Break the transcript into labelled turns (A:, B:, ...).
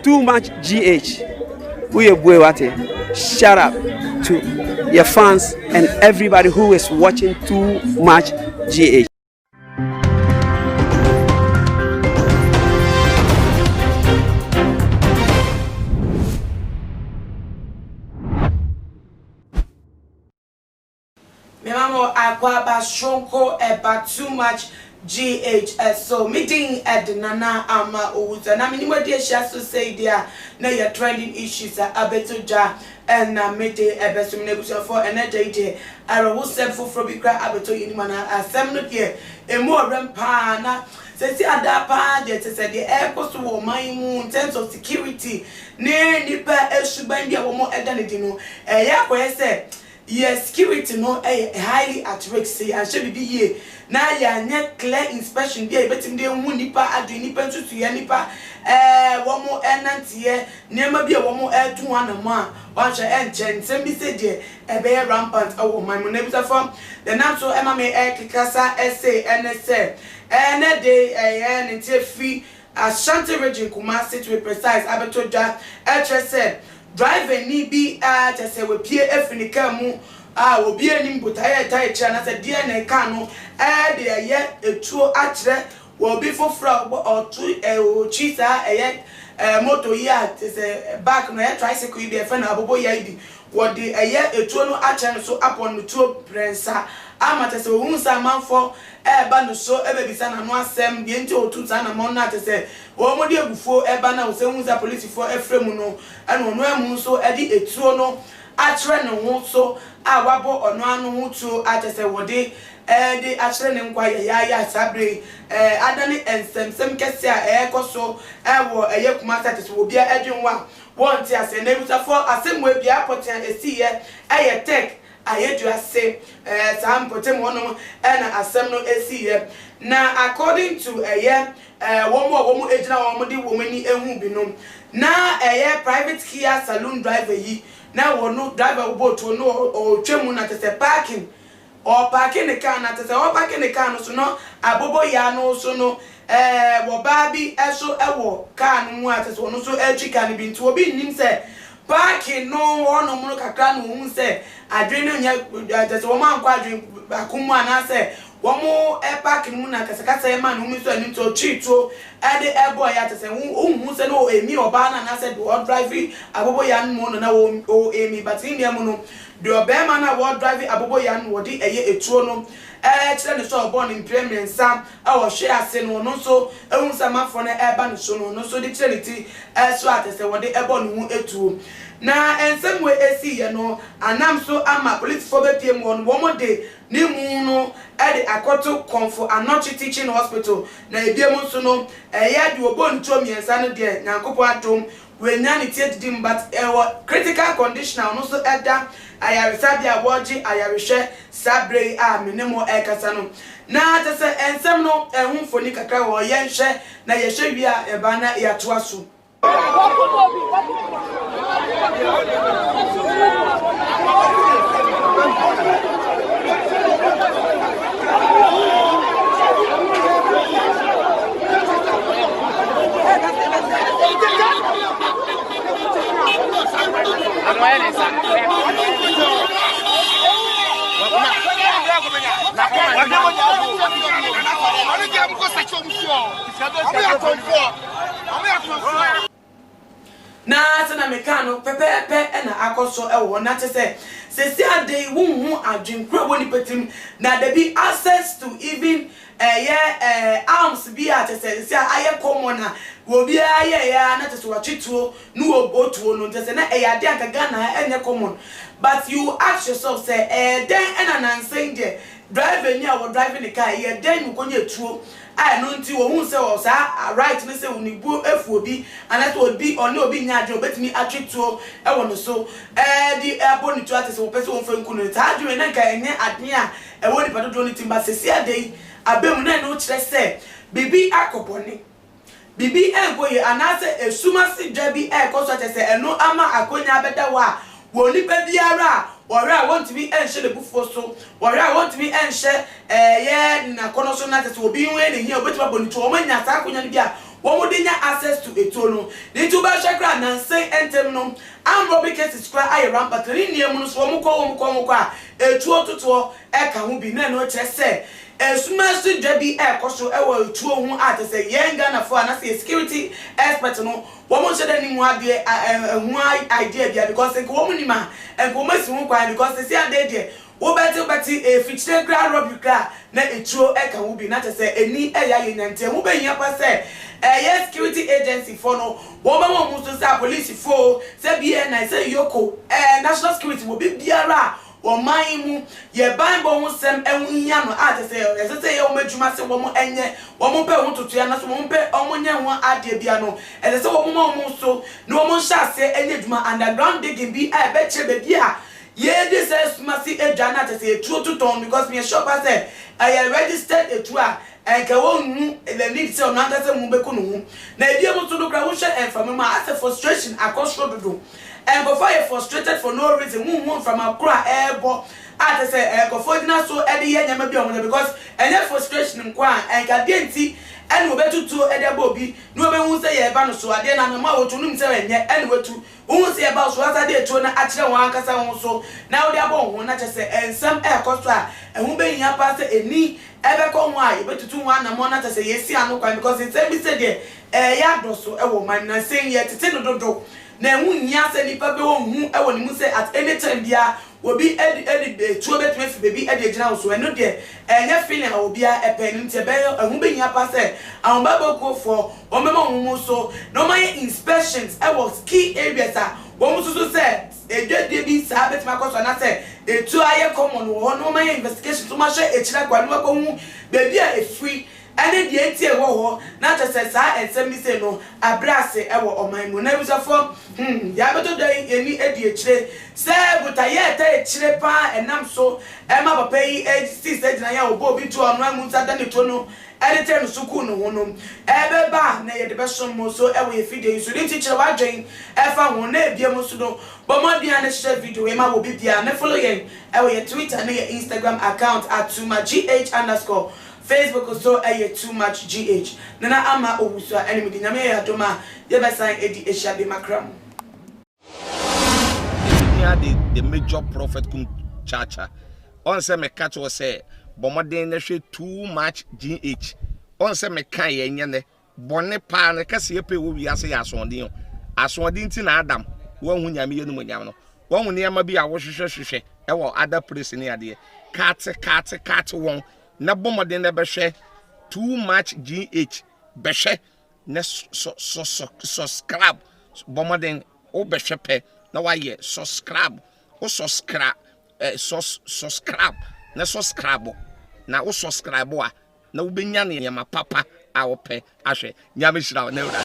A: Too much GH woyɛ bue wate shut up to your fans and everybody who is watching too much GH.
B: Mema mo akwaaba soronko ɛba too much GH so. Me din de Nana Ama Owusu na me ne mo adi ahyia so sei deɛ a na ɛyɛ trending issues a abɛtɔ dwa na me de ɛbɛsom. Na abusuafoɔ ɛnɛ da yi deɛ awerɛhosɛm foforɔ bi koraa abɛtɔ yɛn anim anaa asɛm no deɛ ɛmu ɔwerɛm paa na sɛsi adaa paa deɛ kyɛ sɛ deɛ ɛrekɔ so wɔ ɔman yi mu in terms of security ne nnipa suban bi a wɔn ɛda no adi no ɛyɛ akɔyɛ sɛ Yɛ security no yɛ highly at risk sɛ yɛanhyɛ biribi yie na yɛanyɛ clear inspection bi a yɛbɛtumi de ahu nnipa adwene, nnipa nsusuiɛ, nnipa ɛɛ wɔn nanteɛ, nneɛma bi a wɔn ɛreto ho anamɔ a wɔanhwɛ ɛnkyɛ nsɛm bi sɛ deɛ ɛbɛyɛ rampant wɔ ɔman mu. Na abusuafoɔ deɛ nam so ɛma me ɛkekasa ɛsei ɛne sɛ ɛnɛ de ɛyɛ ne nteɛ firi Ashanti Region Kumasi to be precise abɛtɔ dwa ɛkyerɛ sɛ Driverni bi a kyerɛ sɛ wapue afiri ne kaa mu a obiara nnim botaeɛ a ɛtaa akyire anaasɛ deɛn na ɛkaa no de ɛyɛ etuo akyerɛ wɔ obi foforɔ a ɔbɔ ɔto ɔtwi saa ɛyɛ moto yi a kyerɛ sɛ back no ɛyɛ tricycle yi bi a yɛfrɛ no aboboyaa yi bi wɔde ɛyɛ etuo no akyerɛ no so abɔ no tuo prɛnsa ama kyerɛ sɛ ohuu sɛ amanfoɔ reba no so rebɛbisa n'ano asɛm, deɛ nti a ɔtuu saa anammɔn no a kyerɛ sɛ wɔde abufuo reba no a ɔsan huu sɛ apolisifoɔ refrɛ mu no, ɛna ɔno amu nso de etuo no akyerɛ ne ho so a wabɔ ɔno ara no ho tuo a kyerɛ sɛ wɔde de akyerɛ ne nkwa yayaaya a saa berɛ yi adane nsɛmsɛm kɛseɛ a ɛrekɔ so wɔ ɛyɛ Kumasi a kyerɛ sɛ obiara dwen ho a wɔnte aseɛ. Na abusuafoɔ asɛm wei biara pɔtee a ɛsiiɛ yɛ Tech Ayedua ase ɛɛ saa mpɔtam hɔnom na asɛm no siiɛ. Na according to ɛyɛ ɛɛ wɔn a wɔn gyina hɔ a wɔde wɔn ani hu bi no, na ɛyɛ private Kia saloon driver yi na wɔn driver bobɔɔ tuo no ɔretwa mu na kyerɛ sɛ parking ɔrepaake ne car na kyerɛ sɛ ɔrepaake ne car no so no aboboyaa no so no ɛɛ ɔbaa bi nso wɔ car no mu a kyerɛ sɛ ɔno nso retwi car no bi nti obi nnim sɛ Paake no hɔnom no kakra na ohun sɛ adwene no nyɛ kyerɛ sɛ wɔankɔ adwene baako mu anaasɛ wɔn paake no mu na akasakasa yi maa ne ho so ɛno nti ɔtwee tuo de bɔeɛ a kyerɛ sɛ wonhu sɛ na ɔɛmi ɔbaa no anaasɛ deɛ ɔdrive aboboyaa no mu no na ɔɛmi but ne nua mu no deɛ ɔbarima no a wɔdrive aboboyaa no wɔde ɛyɛ etuo no kyerɛ no sɛ ɔbɔɔ no mprɛ mmiɛnsa a ɔhwee ase no, ɔno nso hu sɛ amanfoɔ no reba ne so no, ɔno nso de kyerɛ ne ti so a kyerɛ sɛ wɔde bɔ ne ho tuo. Na nsɛm wei siiɛ no, anam so ama polisifoɔ bɛpue mu hɔ no, wɔde ne mu no de akɔto Komfo Anokye Teaching Hospital. Na ebiom nso no, ɛyɛ deɛ ɔbɔɔ ne tuo mmiɛnsa no deɛ, Nyankopɔn adom, Wanya ne ti adidi mu but ɛwɔ critical condition a ɔno nso ɛda ayaresabea a wɔregye ayarehwɛ saa berɛ yi a me ne mo ɛrekasa no. Na kyerɛ sɛ nsɛm no ɛho mfoni kakra wɔ hɔ, yɛnhwɛ na yɛhwɛ wie a yɛba na yɛatoa so. Na sɛnea mekaa no pɛpɛɛpɛ na akɔ so wɔ hɔ. Na kyerɛ sɛ, seesei ade yi wonhu adwene koro a ɛwɔ nnipa tirim, na dabi access to even ɛyɛ ɛɛ arms bi a kyerɛ sɛ seesei ayɛ common a obiara yɛeɛ ara na kyerɛ sɛ watwe tuo ne wɔbɔ tuo no, kyerɛ sɛ na ɛyɛ adeɛ a anka Ghana ha ɛnyɛ common. But you ask yourself sɛ ɛyɛ dɛn ɛna nansa yi deɛ driver ni a wɔ drive ne car ɛyɛ dɛn na ɔkɔnya tuo a ɛno nti wɔhuu sɛ ɔwɔ saa right no sɛ ne bo afu obi anaasɛ obi ɔne obi nyɛ adwene a ɔbɛtumi atwe tuo wɔ ne so de abɔ ne tuo ate sɛ wɔpɛ sɛ wɔmfa nku no. Saa adwene wei na nka ɛnyɛ adwene a ɛwɔ nipa dodoɔ no tirim but seesei ada yi aba mu na ɛno kyerɛ sɛ biribi akɔ bɔne. Biribi rekɔ yie anaasɛ esum ase dwa bi rekɔ so a kyerɛ sɛ ɛno ama akonnwa abɛda hɔ a wɔ onipa biara a wɔhwɛ a wɔntumi nhyɛ n'abufuo so, wɔhwɛ a wɔntumi nhyɛ ɛyɛ n'akɔnnɔ so na kyerɛ sɛ obi ho yɛ no hia a wɔbɛtumi abɔ ne tuo. Wɔanya saa akonnwa no bi a wɔn de nya access to etuo no. Ne nti wobɛhwɛ koraa nansa yi ntɛm no, armed robbery cases koraa ayɛ rampant, na ne nnua mu no so wɔn kɔ wɔn kɔ wɔn kɔ a, etuo totoɔ ɛka ho bi. Na ɛno kyerɛ sɛ esumasi dwa bi ɛrekɔ so ɛwɔ etuo ho a te sɛ yɛn Ghanafoɔ anaasɛ yɛ security expert no, wɔn nhyɛ dɛ nim ho adeɛ, ɛho idea bia, because nka wɔn nim a, nka wɔn asi ho kwan, because sisi adeɛ deɛ wobɛte efikyire kura robbery kura na etuo ɛka ho bi. Na kyerɛ sɛ eni ɛyɛ ayɛ nyanteɛ ho bɛyia pa sɛ ɛyɛ security agency foɔ no, wɔn bɛ wɔn so sɛ apolisifoɔ, sɛ BNI, sɛ EOCO, national security wɔ bi biara a ɔman yi mu yɛ banbɔ ho nsɛm ɛho hia no a kyerɛ sɛ ɛsɛ sɛ yɛ wɔn adwuma sɛ wɔn ɛnyɛ wɔn pɛ ho totoa na so wɔn pɛ wɔn nyɛ ho adeɛ bia no, ɛsɛ sɛ wɔn ma wɔn so na wɔn nhyɛ aseɛ ɛnyɛ adwuma underground digging bi a ɛbɛkyerɛ baabi a yɛde sɛ sumasi adwa na kyerɛ sɛ etuo totɔn, because mi yɛ sure pa sɛ ɛyɛ registered etuo a, ɛnka wɔn hu the need sɛ ɔno ankasa mu bɛkɔ ne ho. Na ebi mu nso do kora, wohwɛ mframa mu a, asɛ frustration akɔ soro dodo. Nkɔfo yɛ frustrated for no reason. Huhu mframa koro a ɛɛbɔ a kyerɛ sɛ nkɔfo gyina so ɛde yɛ nneɛma bi a wɔn yɛ, because ɛnyɛ frustration nko a, ɛnka deɛ nti ɛna wɔbɛtutu ɛde abɔ obi na wɔbɛhu sɛ yɛreba no so adeɛ na anam a wɔtu no mu sɛ ɛnyɛ ɛna wɔtu wohu sɛ yɛba so asa de etuo no akyerɛ wɔn ankasa wɔn so na wɔde abɔ wɔn ho. Na kyerɛ sɛ nsɛm ɛɛkɔ so a ɛho bɛhia paa sɛ eni ɛbɛkɔ ho a yɛbɛtutu ho anamɔ, na kyerɛ sɛ yɛsi ano kwan, because nsɛm bi sɛ deɛ ɛyɛ adɔ so ɛwɔ ɔman na nsɛm yɛ tete no dodo na ɛho nhia sɛ nipa bɛ wɔn hu ɛwɔ ne mu sɛ at any time bia obi ɛde etuo bɛtumi afi beebi ɛde egyina wo so. Ɛno deɛ ɛnyɛ feeling a obiara ɛpɛ no, nti ɛbɛyɛ ɛho bɛhia pa sɛ ahobabokuofoɔ wɔn bɛma wɔn mu so na wɔn ayɛ inspections ɛwɔ key areas a wɔn nso so sɛ edwadie bi saa bɛtumi akɔ so anaasɛ etuo ayɛ common wɔ hɔ, na wɔn ayɛ investigations, wɔn ahyɛ ekyirɛ akɔ na wɔn akɔ hu beebi a efiri ɛne deɛ nti ɛwɔ hɔ, na kyerɛ sɛ saa nsɛm bi sɛ no abrɛ ase ɛwɔ ɔman mu. Na abusuafoɔ, deɛ abɛtɔ da yi yɛni adi akyire sɛ botaeɛ ɛta akyire paa ɛnam so ɛma papa yi esi sɛ gyina yɛ a ɔbɔ obi to ɔno amu nsa da ne to no ɛde tɛ no sukuu no ho no ɛbɛba na yɛde bɛsom mo so ɛwɔ yɛ fidie yi so. Ne nti kyerɛ wadwen ɛfa ho, na ebie mu so no, bɔ mmɔden a ne hyehyɛ video yi ma wɔ bi bia ne follow yɛn ɛwɔ yɛ Twitter ne yɛ Instagram account @toomuchgh_. Facebook so ɛyɛ Too Much GH. Nana Ama Owusu a ɛne mede Nyame yɛ adom a, yɛbɛsan edi ahyia bi makra mu.
C: Hia the major prophet kum chacha ɔn sɛ meka kyerɛ sɛ bɔ mmɔden na hwɛ Too Much GH. Ɔn sɛ meka yɛ nyɛ nɛ bɔne paa no kɛseɛ pɛ wɔ wiase yɛ asoɔden o. Asoɔden nti na Adam wɔnhu Nyame yɛ no mu nyam no, wɔnhu nneɛma bi a wɔhwehwɛ hwehwɛ ɛwɔ other place ne adeɛ kaate kaate kaate wɔn. Na bɔ mmɔden na bɛhwɛ Too Much GH, bɛhwɛ na subscribe. Bɔ mmɔden wobɛhwɛ pɛ na wayɛ subscribe. Wo subscribe, subscribe na subscribe na wo subscribe a, na wobɛnya nneɛma papa a wopɛ ahwɛ. Nyame hyira wo na Awurade.